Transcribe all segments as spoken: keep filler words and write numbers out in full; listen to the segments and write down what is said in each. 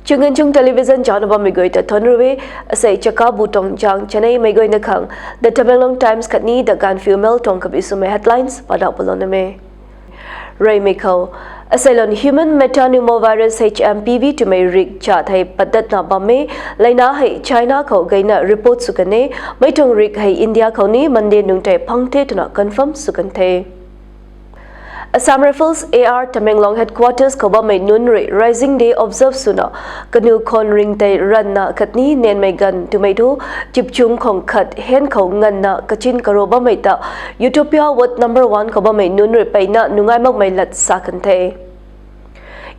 Chunganchung Television zaucna bammei guay ta thuanc ru e. Asei Chakabu tuang zaeng chanei mei guayna khang The Tamenglong Times khatni The Gaanphiu Mail tuang kabi swmei headlines padauh palouna me. Reymei khou, asei lon human metapneumovirus H M P V twmei rik cha thei patdatna bam e. Leina hei China khou gayna report sw kan e. Mei tuang rik hei India khou ni Monday nung tei phang the twna confirm sw kan the. Assam Rifles A R Tamenglong headquarters khou bammei nunc rui Raising Day observe swna kaniw khwan ring tei ranvna khatni nenmei ganv twmei thu chipchung khwang khat hen khou nganvna kachin karo bammei ta Utopia Ward number one khou bammei nunc rui peyna nungai makmei lat sa kan the.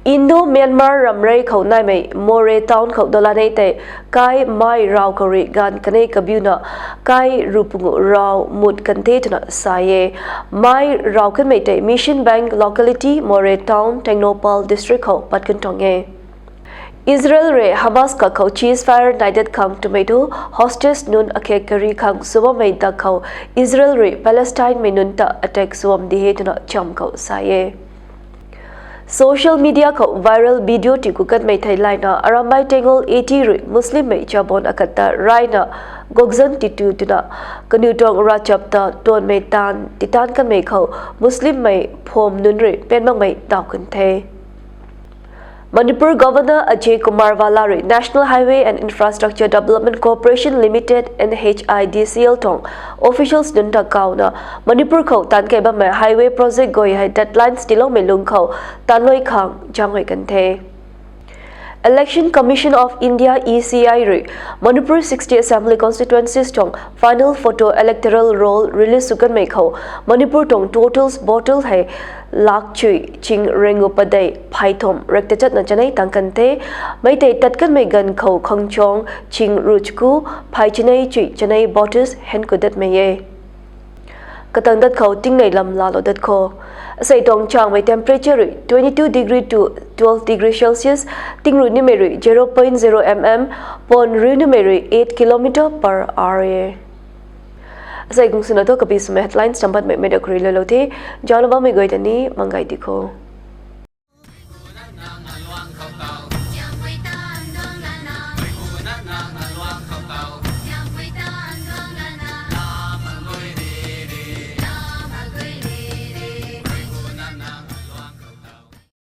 Indo-Myanmar ramrei khou naimei Moreh town khou dolanei tei kai mai rav khou rui gaanv kanei kabiuna kai ruh pungu rav mut kan the twna sa e. Mai rav kanmei tei Mission Bank locality, Moreh town, Tengnoupal district khou pat kan tuang e. Israel rui Hamas kakhou ceasefire nai dat khang twmei thu hostage nunc akhe kari khang sw bammei dak khou Israel rui Palestinemei nunc ta attack sw bam di he twna cham khou sa e. Social media khou viral video tiku kanmei thei layna Arambai Tenggol eighty rui Muslimmei chabon akhat ta rayna gokzan titu twna kaniw tuang ravchap ta tuanmei taanv titan kanmei khou Muslimmei pham nunc rui pen makmei daw kan the. Manipur Governor Ajay Kumar Bhalla rui National Highway and Infrastructure Development Corporation Limited, N H I D C L tuang officials nunc ta kawna Manipur khou taanc kei bammei highway project guay hei deadlines tiiloumei lung khou taanc luai khang zaenghuay kan the. Election Commission of India, E C I rui Manipur sixty Assembly Constituencies tuang final photo electoral roll release sw kanmei khou Manipur tuang total voter hei lak chui ching rengu padei phay thumh rek tachatna chanei tang kan the. Mei tei tat kanmei ganv khou khangchuang ching ruh chaku phay chanei chui chanei voters hen ku datmei e. Katang dat khou tingnei lam laalou dat khou, asei tuang changmei temperature rui twenty-two degree to twelve degree Celsius, tingruh nimei rui zero point zero mm, puan riu nimei rui eight kilometer per hour e. Asei kung swna thu kabi swmei headlines chambatmei mei da khou rui loulou the. Zaucna bammei guay ta ni mangai di kho.